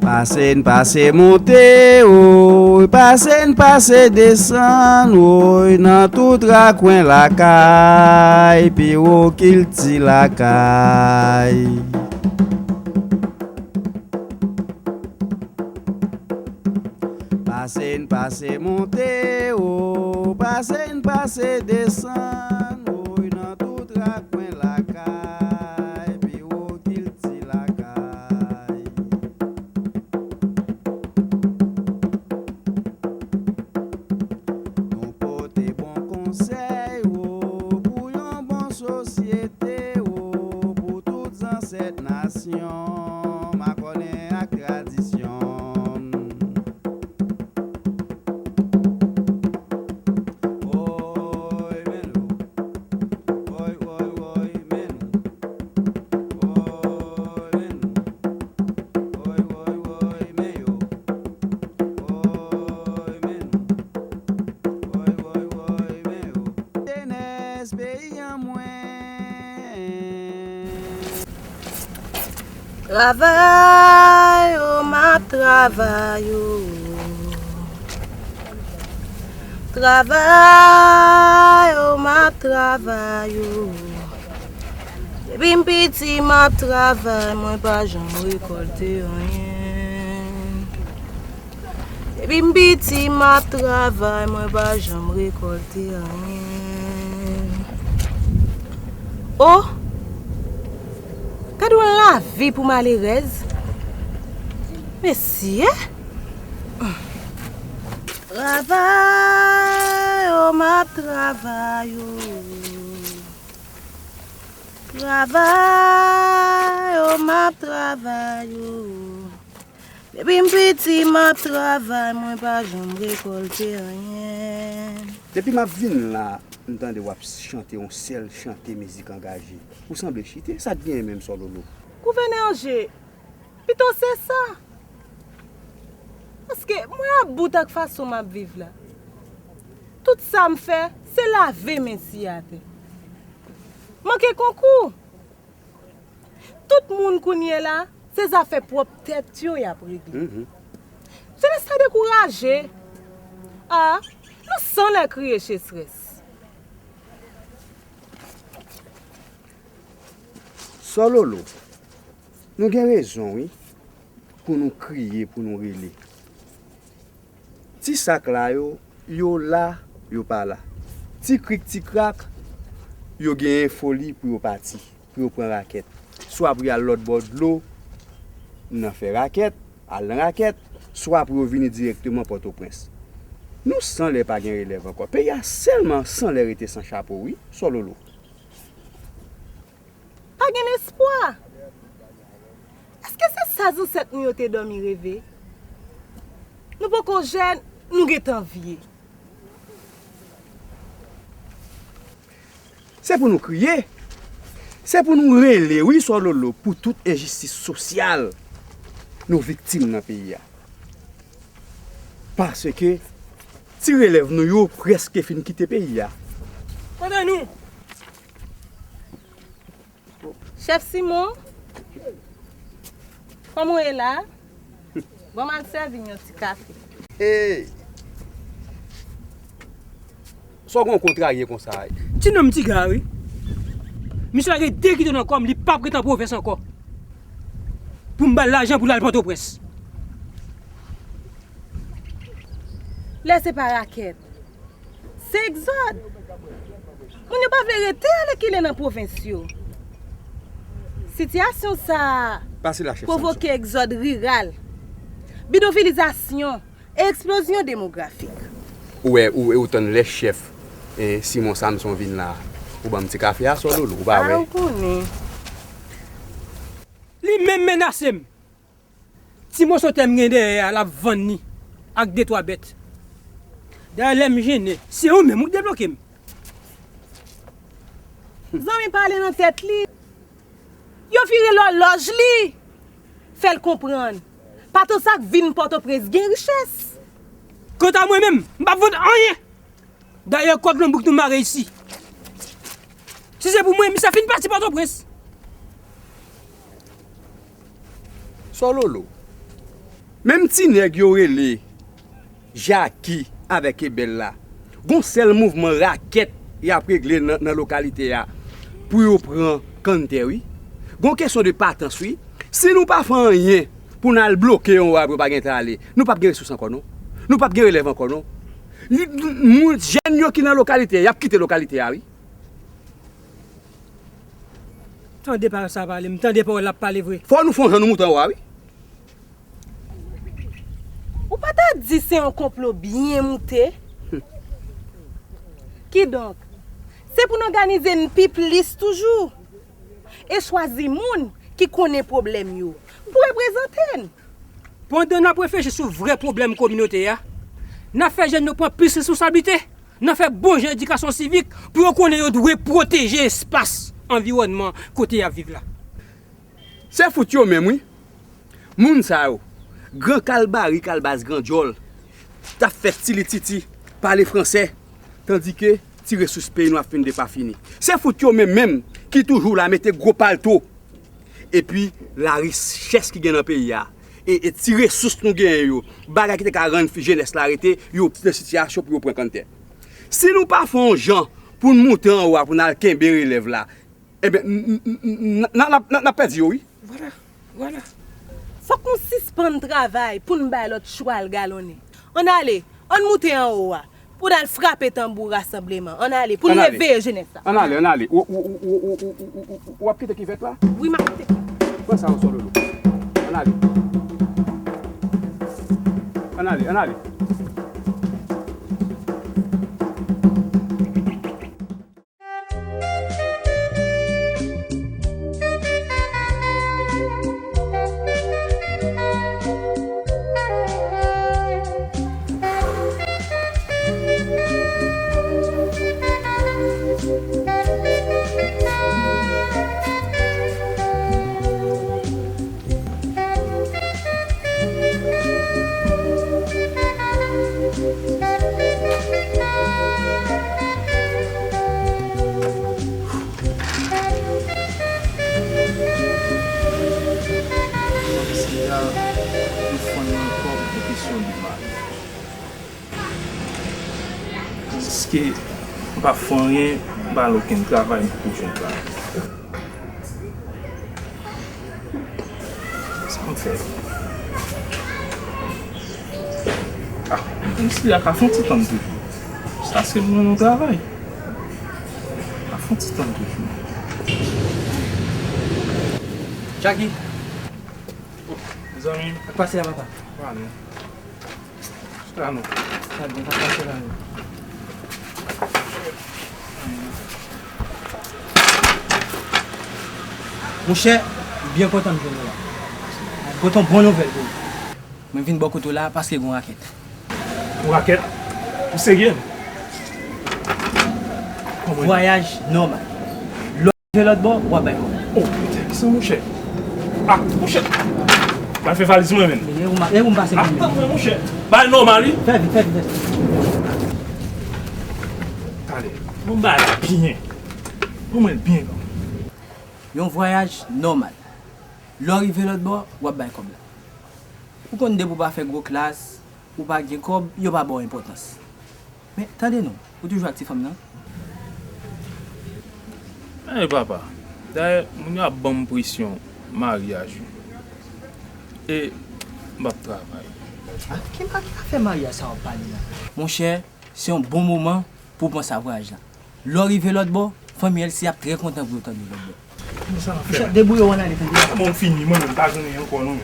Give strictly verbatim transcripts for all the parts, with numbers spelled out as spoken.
Pase n pase monte, woy, pase n pase desann, woy, nan tout rakwen lakay, pi wo kilti lakay. Pase n pase monte, wo, pase n pase desann, woy, nan tout rakwen lakay, pi wo kilti lakay. Nou pote bon konsèy, wo, pou yon bon sosyete, wo, pou tout zansèt nasyon, makònen ak tradisyon. Woy, men nou. Woy, woy, woy, men nou. Woy, men nou. Woy, woy, woy, men yo. Woy, men nou. Woy, woy, woy, men yo. Jenès peyi an mwen. Travay, o, m ap travay, o. Travay, o, m ap travay, o. Depi m piti, m ap travay, mwen pa janm rekòlte anyen. Depi m piti, m ap travay, mwen pa janm rekòlte anyen. O! Gad yon lavi pou malerèz. Mesye! Travay, o, m ap travay, o. Travay, o, m ap travay, o. Depi m piti, m ap travay, mwen pa janm rekòlte anyen. Depi m ap vin la, m tande w ap chante yon sèl chante mizik angaje. Ou sanble chite, sa k genyen menm, Sò Lolo? Gouvènè Anje, pito se sa. Paske mwen about ak fason m ap viv la. Tout sa m fè, se lave men siy atè. Manke konkou. Tout moun kounye la, se zafè pwòp tèt yo y ap regle. Mhm. Jenès la dekouraje. A, nou san lè kriye chesrès. Sò Lolo, nou gen rezon, wi, pou nou kriye, pou nou rele. Ti sak la yo, yo la, yo pa la. Ti krik, ti krak, yo genyen foli pou yo pati, pou yo pran rakèt. Swa pou y al lòt bò dlo, nan fè rakèt, al nan rakèt, swa pou yo vini dirèkteman Pòtoprens. Nou san lè pa gen relèv ankò. Peyi a sèlman san lè rete san chapo, wi, Sò Lolo. Pa gen lespwa. Èske se sa zansèt nou yo te dòmi reve? Nou poko jèn, nou gentan vye. Se pou nou kriye. Se pou nou rele, wi, Sò Lolo, pou tout enjistis sosyal nou viktim nan peyi a. Paske ti relèv nou yo prèske fin kite peyi a. Kote nou? Chèf Simon, kòman w ye la? Ban m al sèvi n yon ti kafe. Hey! Sa w gen w kontrarye konsa a? Ti nonm ti ga wi. Misye lage de kito nan kò m, li p ap ret an pwovens ankò. Pou m ba l lajan pou l al Pòtoprens. Lè se pa rakèt, se egzòd. Moun yo pa vle rete alèkile nan pwovens yo. Sitiyasyon sa a Pase la, chèf Samson. Pwovoke egzòd riral, bidonvilizasyon e eksplozyon demografik. Ou wè, ou, ou tann lè chèf, eh, Simon Samson vin la, ou ban m ti kafe a, Sò Lolo, ou pa wè? Ah, ou konnen. Li menm menase m. Ti moso tè m gen dèyè a, l ap vann li ak de twa bèt. Dayè, lè m jennen, se ou menm ou k debloke m. Zanmi pale nan tèt li. Yo vire lòlòj li. Fè l konprann. Pa t sa k vin Pòtoprens gen richès. Kanta mwen menm, m p ap vann anyen. Dayè, kòd lonbrik nou mare isi. Si se pou mwen, misye fin pati Pòtoprens. Sò Lolo. Menm ti nèg yo rele Jaki avèk Ebèl la, gon sèl mouvman rakèt y ap regle nan, nan lokalite a pou yo pran kanntè, wi. Gon kesyon de patans, wi. Si nou pa fè anyen pou n al bloke yon wa pou yo pa gen tan ale, nou p ap gen resous ankò, non. Nou p ap gen relèv ankò, non. Moun, jèn yo ki nan lokalite a, y ap kite lokalite a, wi. Tande pawòl sa pale, m tande pawòl l ap pale vre. Fò nou fè yon jan nou moute anwo a, wi. Ou pa ta di se yon konplo byen moute? Kidonk, se pou n òganize n pi plis toujou e chwazi moun ki konnen pwoblèm yo pou reprezante n. Pandan n ap reflechi sou vrè pwoblèm kominote a, n ap fè jèn yo pran plis responsablite, n ap fè bon jan edikasyon sivik pou yo konnen yo dwe pwoteje espas, anviwònman kote y ap viv la. Se fout yo menm, wi. Moun sa yo, gran kalbari, kalbas, gran djòl, t ap fè ti lititi, pale fransè, tandike ti resous peyi nou ap fin depafini. Se fout yo menm menm ki toujou la mete gwo palto. Epi larichès ki gen nan peyi a, e, e ti resous nou genyen yo, bagay ki te ka rann fi jenès la rete, yo nan sitiyasyon pou yo pran kanntè. Si nou pa fè yon jan pou n moute anwo a, pou n al kenbe relèv la, Ebyen, n, n, n, n, n, n, n ap pèdi yo, wi. Vwala, vwala. Fòk nou sispann travay pou n bay lòt chwal galonnen. Ann ale, ann moute anwo a, pou n al frape tanbou rasanbleman. Ann ale, pou n reveye jenès la. Ann ale, ann ale. Ou, ou, ou ap kite kivèt la? Wi, m ap kite. Pran sa, Sò Lolo. Ann ale. Ann ale, ann ale. Kòmsi a, nou fann nan kò pou kesyon de maryaj. Tandiske m pa fè anyen, m pa al okenn travay, m poko jwenn travay. Sa m fè? Ah, misye a ka fè yon ti tann toujou. Jiskaske m jwenn yon travay. Ka fè yon ti tann toujou. Jackie. Mezanmi. Sa k pase a, papa? Pa anyen. Chita non. Sa byen, sa pase la menm. Monchè, m byen kontan m jwenn ou la. M pote yon bon nouvèl pou ou. Mwen vin bò kote w la paske gen yon rakèt. Yon rakèt? Ou serye? Vwayaj nòmal. Rive lòt bò, w ap bay kòb. Oh, putain, kisa monchè? Ah, monchè! Ba fè valiz mwen menm. E ou ma-, e ou m pase. Ah, tanpri monchè. Bay nòmal wi. Fè vit, fè vit, fè vit. Talè. Bon bay la byen. Bon mwen byen kanmenm. Yon vwayaj nòmal. Lè w rive lòt bò, w ap bay kòb la. Ou konn depi w pa fè gwo klas, ou pa gen kòb, yo pa ba w enpòtans. Men, tande non, ou toujou ak ti fanm nan? Ey papa, dayè, moun yo ap ban m presyon maryaj wi. E m p ap Travay. Ah, ki ma-, ki afè maryaj sa w ap pale la? Monchè, se yon bon moman pou w panse a vwayaj la. Lè w rive lòt bò, fanmi Elsie ap trè kontan pou yo tande w lòt bò. Monchè, debouye w ann ale, tande? Bon, m fini, mwen menm, m pa jwenn ankò non.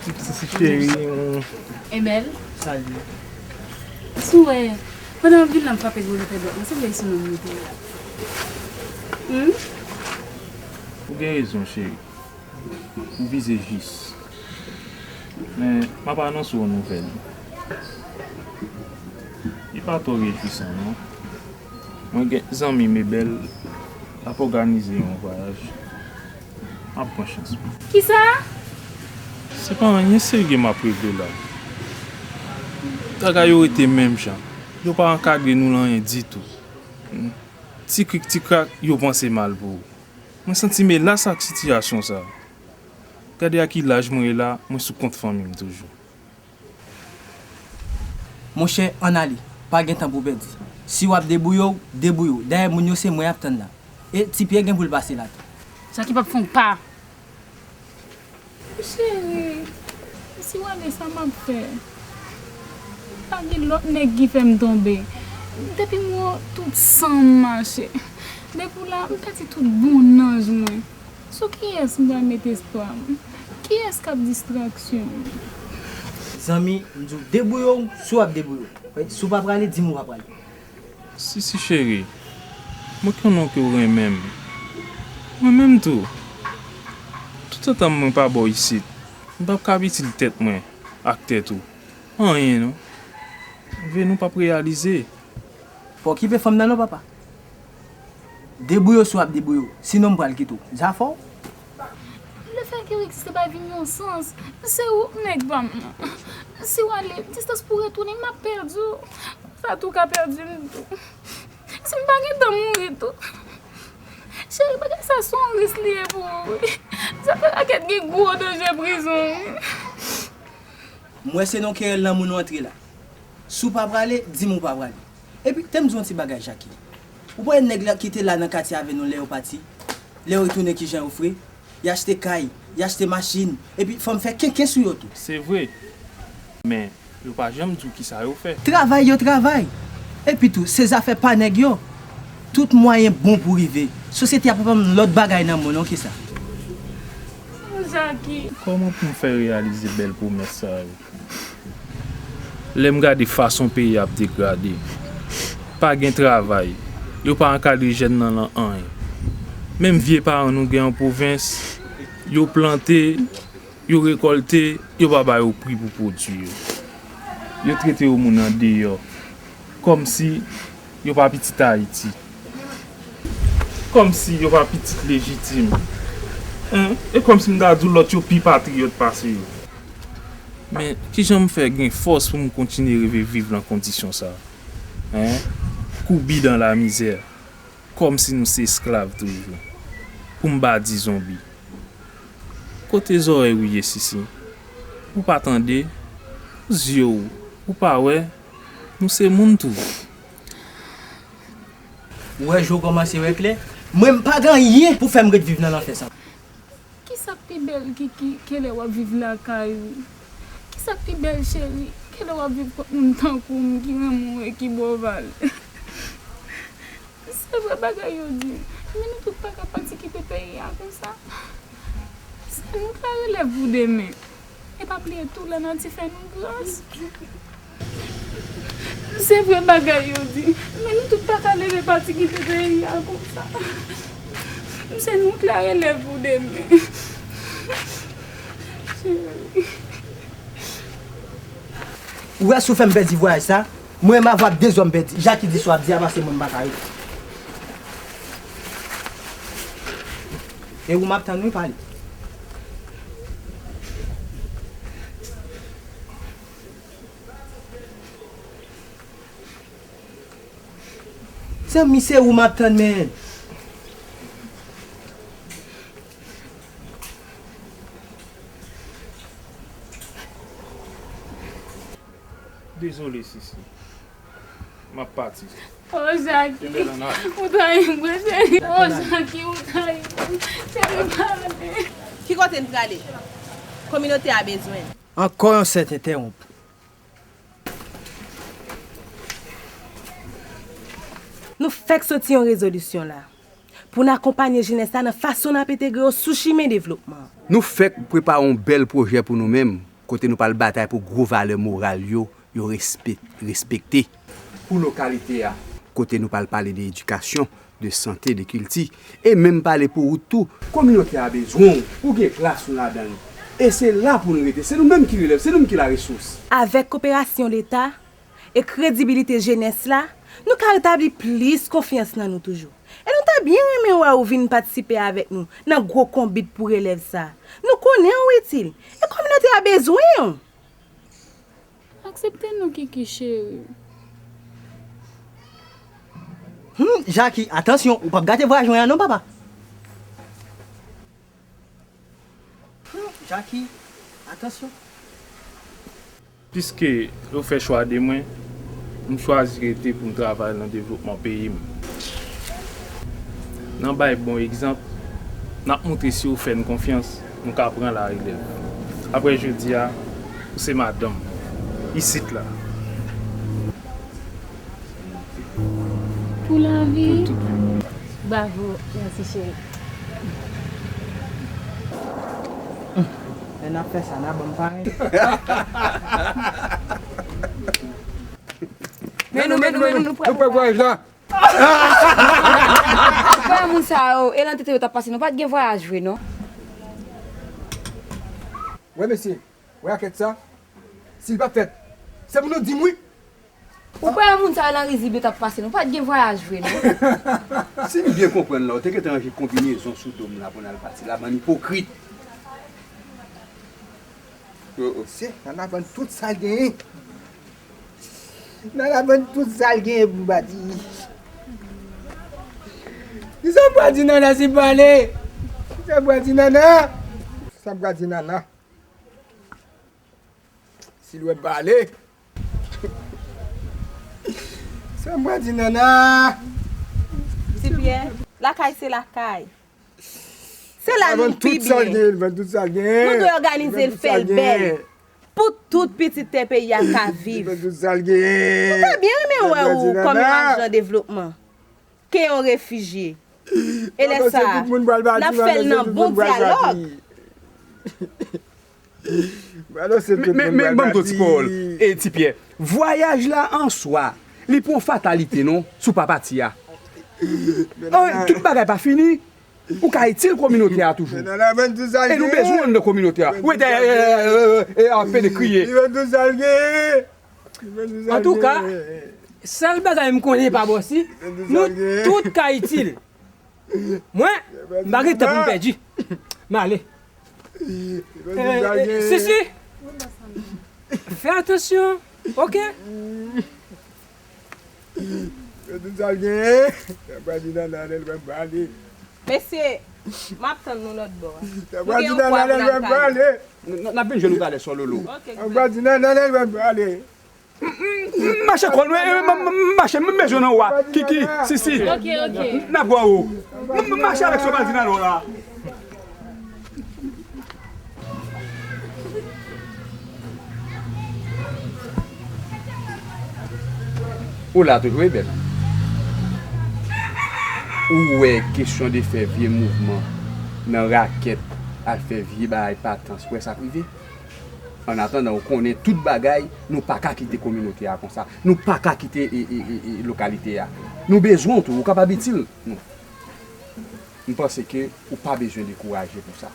Ti, ti, ti cheri, Emèl. Salut. Si w wè, pandan m vin la, m frape gwo lotè dwat mwen, se vre se non m rete la. Hmm? Ou gen rezon, cheri. Ou vize jis. Men, m ap anonse w yon nouvèl. Li pa twò rejwisan, non. Mwen gen zanmi m Ebèl, l ap òganize yon vwayaj. M ap pran chans mwen. Kisa? Se pa anyen serye m ap regle la. Bagay yo rete menm jan. Yo pa ankadre nou nan anyen ditou. Hmm. Ti krik, ti krak, yo panse mal pou ou. Mwen santi m elas ak sitiyasyon sa a. Gade a ki laj mwen ye la, mwen sou kont fanmi m toujou. Monchè, ann ale. Pa gen tan pou pèdi. Si w ap debouye w, debouye w. Dayè, moun yo se mwen y ap tann la. E Ti Pyè gen pou l pase la tou. Sa ki p ap fè w pa. Cheri, si w ale, sa m ap fè? Pa gen lòt nèg ki fè m tonbe. Depi m wè w, tout san m mache. Depi w la, m pèdi tout bon nanj mwen. Sou kiyès m pral met espwa m? Kiyès k ap distraksyon m? Zanmi, m di w debouye w, si w ap debouye w. Si w pa prale, di m ou pa prale. Sisi cheri, mwen konnen ke w renmen m. Mwen menm tou. Toutotan mwen pa ba w isit, m p ap ka itil tèt mwen ak tèt ou. Anyen non. Vye nou p ap reyalize. Pa okipe fanm nan non, papa. Debouye w si w ap debouye w. Sinon m pral kite w. Zafè w. Lefètke w egziste pa vin yon sans. Se ou k nèg pa m nan. Si w ale, distans pou retounen, m ap pèdi w. Sa tou ka pèdi m tou. Si m pa gentan mouri tou. Cheri, bagay sa se yon risk li ye pou ou, wi. Zafè rakèt gen gwo danje prizon, wi. M wè se nan kerèl lanmou nou antre la. Si w pa prale, di m ou pa prale. Epi, te m di w yon ti bagay, Jaki. Ou pa wè nèg la ki te la nan katye avè nou lè yo pati? Lè yo retounen, kijan yo fre? Y achte kay, y achte machin, epi fò m fè kenken sou yo tou. Se vre. Men, yo pa janm di w kisa yo fè. Travay yo travay. Epi tou, se zafè pa nèg yo. Tout mwayen bon pou rive. Sosyete a pa ban m lòt bagay nan mond, non, ki sa. Jaki. Kòman pou m fè reyalize bèl pwomès sa yo? Lè m gade fason peyi a ap degrade, pa gen travay, yo pa ankadre jèn nan lan anyen. Menm vye paran nou gen an pwovens, yo plante, yo rekòlte, yo pa ba yo pri pou pwodui yo. Yo trete yo moun andeyò, kòmsi yo pa pitit Ayiti. Kòmsi yo pa pitit lejitim. Hein? E kòmsi m ta di w lòt yo pi patriyòt pase yo. Men, kijan m fè gen fòs pou m kontinye reve viv nan kondisyon sa? Hein? Koubi dan lamizè, kòmsi nou se esklav toujou. Pou m pa di zonbi. Kote zòrèy ou ye, Sisi? Ou pa tande? Zye w, ou pa wè? Nou se moun tou. Ou wè jou kòmanse wè klè? Mwen, m pa gen anyen pou fè m ret viv nan lanfè sa. Kisa k pi bèl, Kiki, ke lè w ap viv lakay ou? Kisa k pi bèl, cheri, ke lè w ap viv kot moun tankou m ki renmen w e ki ba w valè? Se vre bagay yo di, men nou tout pa ka pati kite peyi a konsa. Se nou k larelèv pou demen. E pa bliye tou, lanati fè nou gras. Se vre bagay yo di, men nou tout pa ka leve pati kite peyi a konsa. Se nou k larelèv pou demen. Cheri. Ou wè si w fè m pèdi vwayaj sa? Mwen menm avè w ap de zòm pèdi. Jaki di sa w ap di a pase mwen m pa ka ret. E ou m ap tann wi, pale. Zanmi, se ou m ap tann, men. Dezole, Sisi. M ap pati. Oh, Jackie, ou trayi m, wi, cheri. Oh, Jackie, ou trayi m. Cheri, pale. Ki kote n prale? Kominote a bezwen n. Ankò yon sèt entèwonp. Nou fèk soti yon rezolisyon la pou n akonpanye jenès la nan fason n ap entegre yo sou chimen devlopman. Nou fèk prepare yon bèl pwojè pou nou menm, kote nou pral batay pou gwo valè moral yo, yo respek-, respekte. Pou lokalite a. Kote nou pral pale de edikasyon, de sante, de kilti, e menm pale pou wout tou. Kominote a bezwen w, ou gen plas nou ladan l. E se la pou n rete, se nou menm ki relèv, se nou menm ki laresous. Avèk koperasyon Leta e kredibilite jenès la, nou ka retabli plis konfyans nan nou toujou. E nou ta byen renmen wè ou vin patisipe avèk nou nan gwo konbit pou relèv sa. Nou konnen ou itil, e kominote a bezwen w. Aksepte non, Kiki cheri. Hmm, Jackie, atansyon, ou p ap gate vwayaj mwen an non, papa. Hmm, Jackie, atansyon. Piske yo fè chwa de mwen, m chwazi rete pou m travay nan devlopman peyi m. Nan bay bon egzanp, n ap montre si yo fè n konfyans, nou ka pran larelèv. Apre jodi a, ou se madanm isit la. Pou lavi. Pou tout vi. Bravo, mèsi cheri. Lè n ap fè sa, n a ban m pare. Men nou, men nou, men nou, nou pran vwayaj la. Frè moun sa yo, e lan tete yo t ap pase, nou pa t gen vwayaj vre, non. Wè, mesye, wè rakèt sa, si l pa t fèt, se pou nou di m wi. Ou kwè moun sa yo nan rizib yo t ap pase, nou pa t gen vwayaj vre, non. Si m byen konprann la, ou te gentan ranje konbinezon sou do m la pou n al pati la, bann ipokrit. Oh, oh, se, Nana vann tout sa l genyen. Nana vann tout sa l genyen pou bati. Kisa m pral di Nana si m pale? Kisa m pral di Nana? Kisa m pral di Nana? Si l wè m pale. Sa m pral di Nana? Ti Pyè, lakay se lakay. Se la nou pi byen. Nou dwe òganize l, fè l bèl. Pou tout pitit tè peyi a ka viv. Nou ta byen renmen wè ou kòm yon ajan devlopman ke yon refijye. E lè sa a, n ap fè l nan bon dyalòg. Men, men, men ban m di yon ti pawòl, e, Ti Pyè. Vwayaj la an swa, li pa yon fatalite non, si w pa pati a. An, tout bagay pa fini. Ou ka itil kominote a toujou. E nou bezwen w nan kominote a. Ou ede, e, e, e, e, ap pede kriye. Antouka, sèl bagay m konnen pa bò si, nou tout ka itil. Mwen, m pa gen tan pou m pèdi. M ale. E, e, Sisi, fè atansyon, oke? Yo tout sa l genyen. Sa pa di nan nan lè l wè m pale. Mesye, m ap tann nou lòt bò a. Sa pa di nan nan lè l wè m pale. N, n, n ap vin jwenn ou talè, Sò Lolo. Sa pa di nan nan lè l wè m pale. M, m, m mache kò nou, e, m, m, m mache, m bezwen nan ou a. Kiki, Sisi. N ap wè ou. M, m mache avèk Sò pa di nan lò la. Ou la toujou, wi, bèl. Ou wè kesyon de fè vye mouvman nan rakèt, al fè vye bagay patans, ou wè sa k rive? Annatandan, ou konnen tout bagay, nou pa ka kite kominote a konsa. Nou pa ka kite, e, e, e, e, lokalite a. Nou bezwen w tou, ou kapab itil nou. M panse ke ou pa bezwen dekouraje pou sa.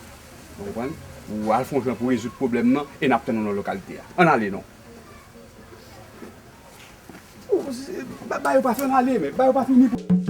Ou konprann? Ou al fè yon jan pou rezoud pwoblèm nan e n ap tann ou nan lokalite a. Ann ale non. Ou, se, ba, ba yo pa fè ann ale, men ba yo pa fini pou